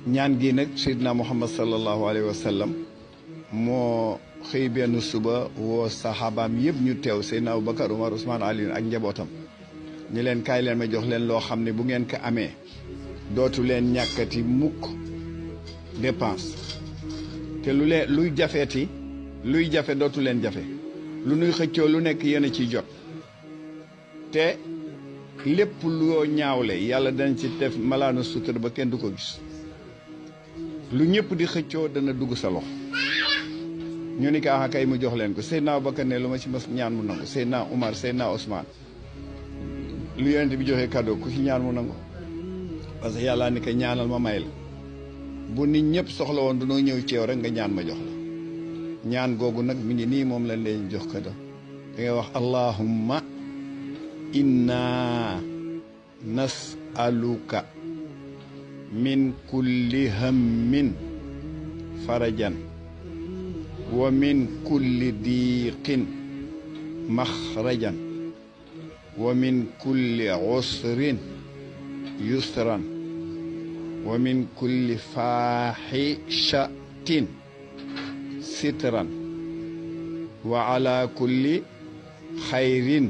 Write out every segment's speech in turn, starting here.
ñaan gi nag Seydina Muhammad sallallahu alayhi wa sallam moo xëy benn suba woo saxaabaam yëpp ñu teew Seydina Aboubacar Umar Ousmane Ali ak njabootam ñu leen kaay leen ma jox leen loo xam ne bu ngeen ko amee dootu leen ñàkkati mukk dépense te luy jafeeti luy jafe dootu leen jafe lu nuy xëccoo lu nekk yéen a ciy jot te lépp loo ñaawle yàlla dana ci def malaanu sutura ba kenn du ko gis lu ñëpp di xëccoo dana dugg sa loxo ñu ni ka kay mu jox leen ko Seydina Abubakar ne lu ma ci mas ñaan mu nangu Seydina Umar Seydina Ousmane lu yonent bi joxe cadeau ku ci ñaan mu nangu parce que yàlla ni ko ñaanal ma may la bu nit ñëpp soxla woon dunoo ñëw ci yow rek nga ñaan ma jox la ñaan googu nag mi ngi nii moom lañ leen jox cadeau da ngay wax allahumma inna nas'aluka min kulli hammin farajan wa min kulli diiqin maxrajan wa min kulli usrin yusran wa min kulli faaxishatin sitran wa ala kulli xayrin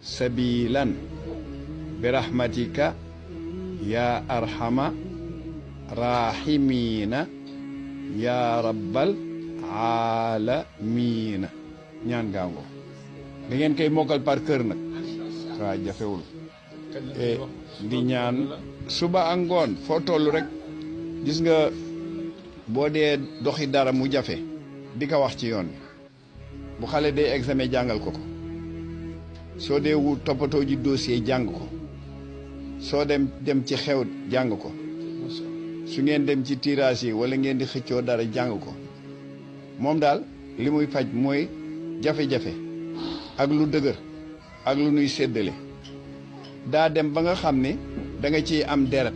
sabilan birahmatika ya arhama rahimina ya rabbal aalamiina ñaan gaango da ngeen koy mokkal par cœur nag waa jafewul di ñaan suba ak ngoon foo toll rek gis nga boo dee doxi dara mu jafe di ko wax ci yoon bi bu xale dee examen jàngal ko soo dee wut toppatoo ji dossier jàng ko soo dem ci xew jàng ko su ngeen dem ci tirage yi wala ngeen di xëccoo dara jàng ko moom daal li muy faj mooy jafe-jafe ak lu dëgër ak lu nuy séddale daa dem ba nga xam ne da nga ciy am deret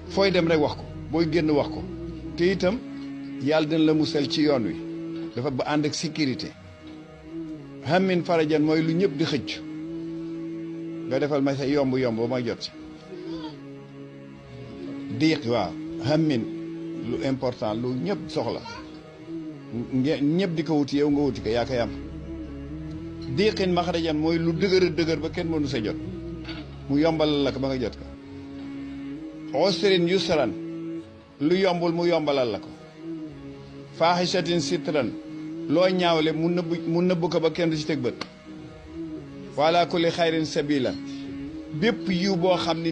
fooy dem rek wax ko booy génn wax ko te itam yàlla dina la musal ci yoon wi dafa ba ànd ak sécurité hammin farajan mooy lu ñëpp di xëcc nga defal ma sa yomb ba ma jot ci diiq waaw hammin lu important lu ñëpp soxla ñëpp di ko wuti yow nga wuti ko yaa koy am diiqin maxrajan mooy lu dëgër ba kenn mënu sa jot mu yombalal la ko ba nga jot ko usrin yusran lu yombul mu yombalal la ko faaxisatin sitran loo ñaawle mu nëbb ko ba kenn du ci teg bët wala kulli xayrin sabila bépp yiw boo xam ne